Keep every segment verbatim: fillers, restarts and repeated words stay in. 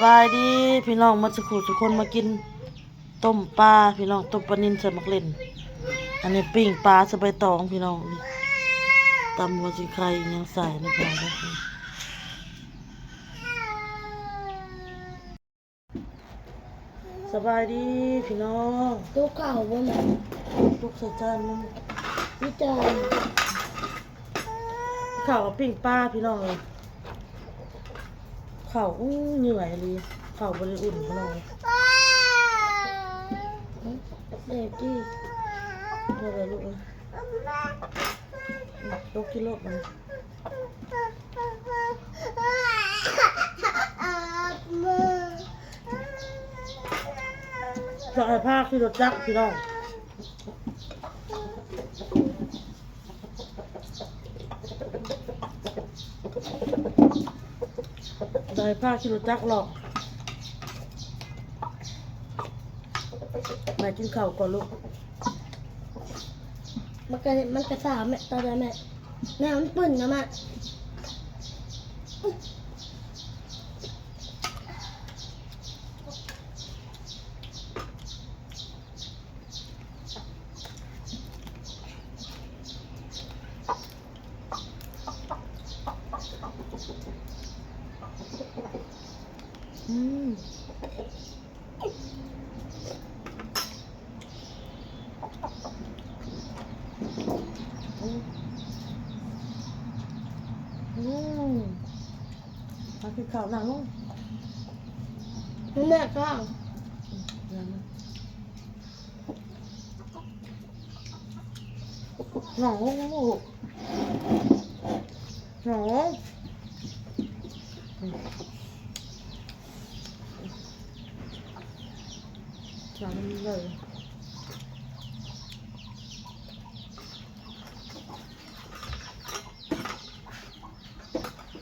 สบายดีพี่น้อง มาสุขุสุคนมากินต้มปลาพี่น้อง ต้มปลานิลใส่หมากเล่น อันนี้ปิ้งปลาใส่ใบตองพี่น้อง ตำหัวสิงไคยังใส่นะพี่น้อง สบายดีพี่น้อง ตุ๊กเข่าบ่แม่ ตุ๊กใส่จานนึง พี่จาน ข้าวกับปิ้งปลาพี่น้องเลย ข้าวอู้เหนื่อยเลย ข้าวบ่ได้อุ่นพี่น้องเลย เดี๋ยวดิ บ่ได้ลูกเอ้ย ตกกิโลมัน จะให้พาขี่รถจักรพี่น้อง ได้พาขี่รถจักรหรอก มากินข้าวก่อนลูก มันก็ มันก็สามแม่ ตอนนั้นแม่ แม่มันปึ้นนะแม่ อืม อืม อืม มากินข้าวนั่งลง แม่ก็ อืม นั่งลง หนอ หนอ หนอมันเลย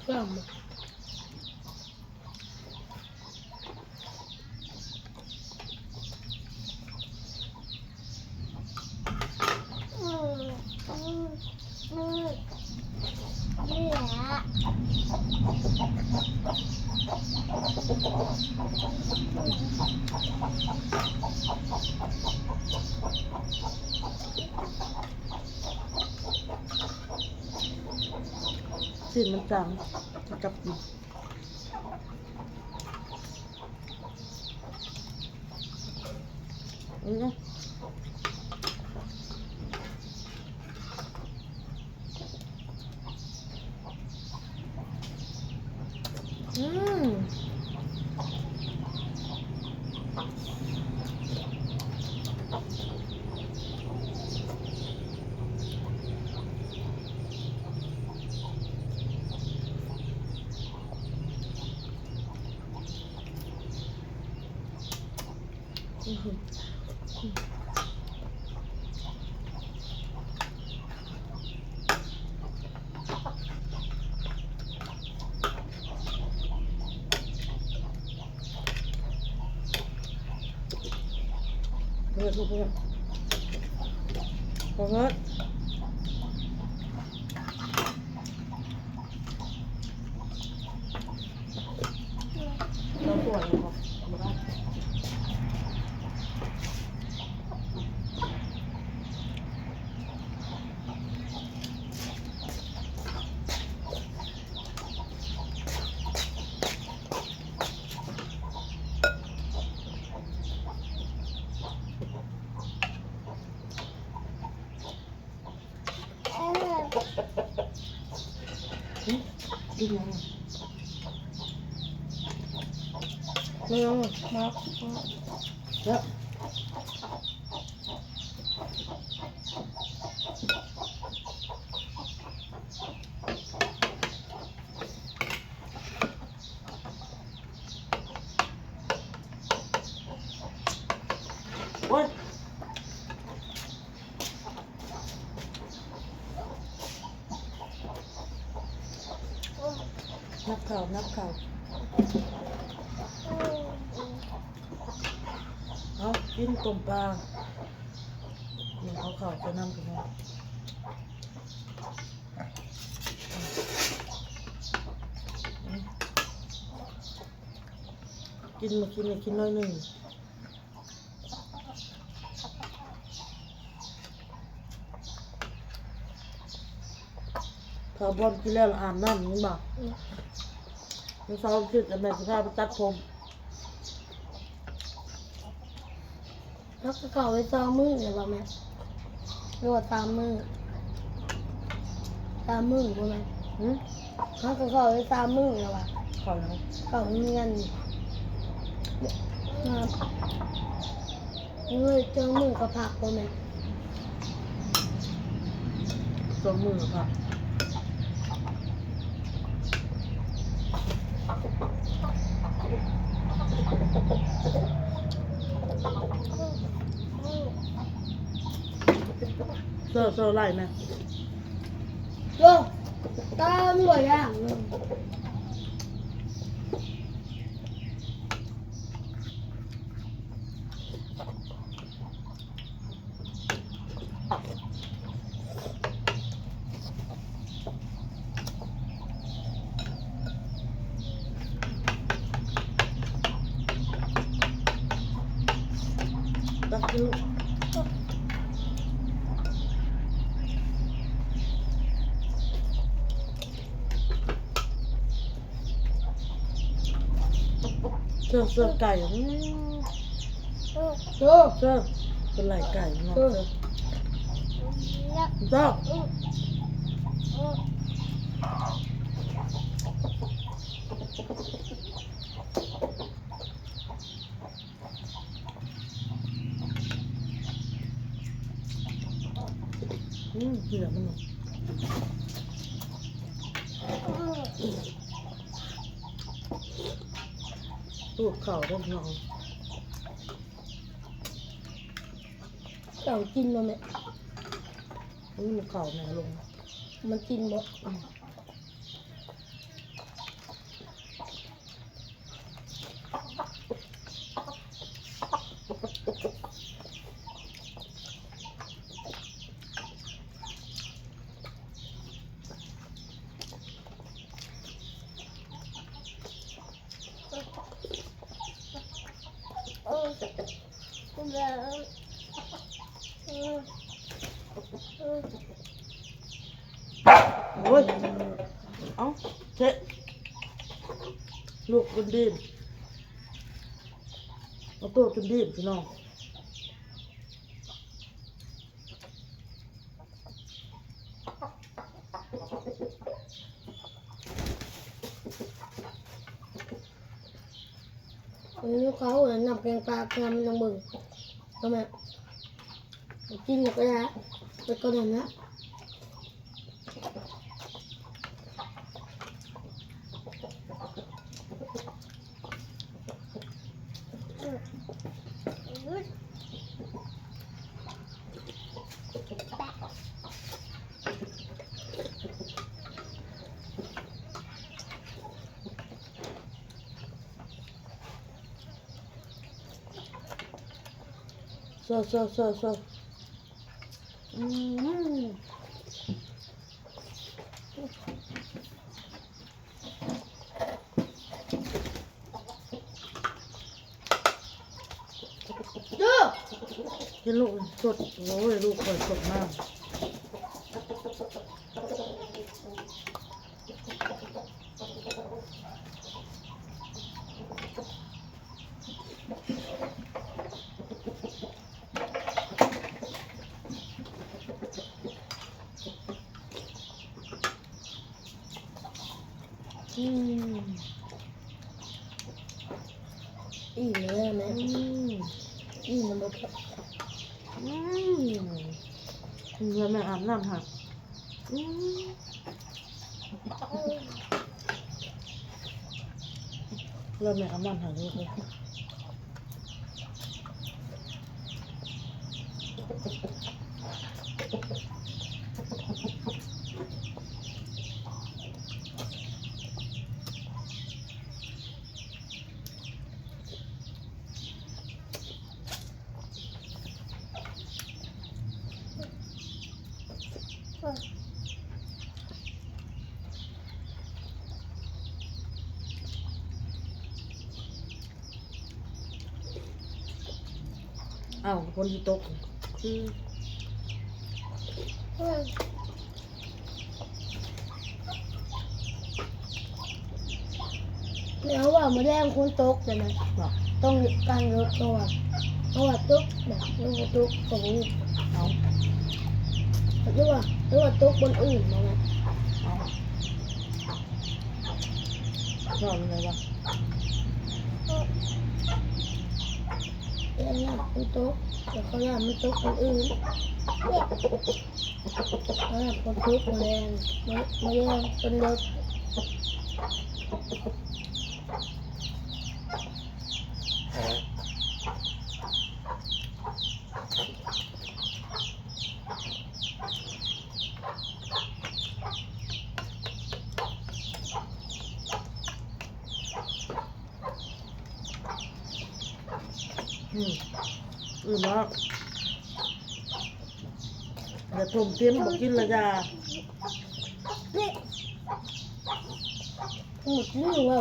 กล้ามอะ สิ้นมันจาง จับกิน อืม อืม อือหือ เบิดลูกเบิด พอเบิด เราป่วยอยู่บ่ บ่ได้ อืม อีกอย่างหนึ่ง ไม่เอา มา แล้ว โอ๊ย นับข้าว นับข้าว เอา กินต้มปลา นี่ เอาข้าวไปนำพี่น้อง อืม อืม อืม กินมากินเนี่ยกินน้อยหนึ่ง เขาบอลกินแล้วอาบน้ำนี่บอก อืม มันเช้าคิดแต่แม่สิพาไปตัดผม แล้วก็เขาไปซองมือเลยบอกแม่ หรือว่าตามมือ ตามมือบ่แม่ หืม เขาก็เข้าไปตามมือแล้วว่ะ เข้าแล้ว เข้าโรงเรียนนี่ ครับ เงยเจิงมือกับผักบ่แม่ เจิงมือกับผัก เซอร์ เซอร์ไล่แม่ โย่ ตามบ่อย่างหนึ่ง ตักกินลูก เซอร์ เซอร์ไก่ อืม เซอร์ เซอร์ เป็นไหล่ไก่เนาะ เซอร์ เซอร์ อืม เหลือมันหน่อย ตูดเข่าเด้อพี่น้อง เข่ากินบ่แม่ อืม เข่าแม่ลง มันกินบ่ อืม โอ้ย เอ้า เชะ ลูกจนดิ้น เอาตัวจนดิ้นพี่น้อง อันนี้เขาเอาน้ำแกงปลาแกงมันลงเบิ่ง ทำไม กินแล้วก็ได้ ไปก่อนนะ เซอร์ เซอร์ เซอร์ เซอร์ อืม ดู กินลูกสด โอ้ย ลูกเปิดสดมาก อืม อิ่มเลยแม่ อืม อิ่มมันแบบ อืม เดี๋ยวแม่อาบน้ำค่ะ อืม แล้วแม่อาบน้ำให้ลูกเลย อื อ้าว ฝนสิตก อืม แล้วว่ามื้อแลงฝนตกเลยนะ บอก ต้องกางรถเพราะว่าเพราะว่าตกแบบหรือว่าตกตรงนี้ เอา หรือว่าหรือว่าตกบนอื่นมาไง เอานอนเลยว่ะ เรื่องนี้มันตกแต่เขาย่านมันตกบนอื่นเนี่ยเขาย่านฝนตกมาแรงมามาแรงจนเลิก อืมอืมแล้วอย่าต้มเต็มบอกกินละยา นี่หมดนี่ว่า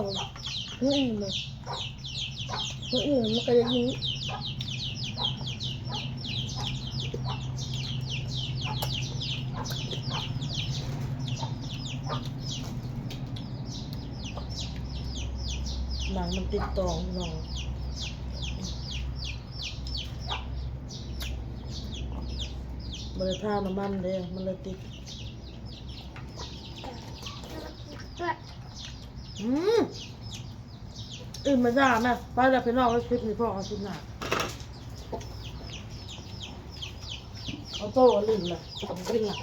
มื้ออื่นนะมื้ออื่นมันก็จะยิง หนังมันติดตองพี่น้องบริทาน้ำมันเด้มันเลยติด อืมอื่นมาจ้าแม่ไปแล้วพี่น้องไว้คลิปนี้พ่อเอาคลิปหน้าเอาโต้อันอื่นเลยเอาไปกินละ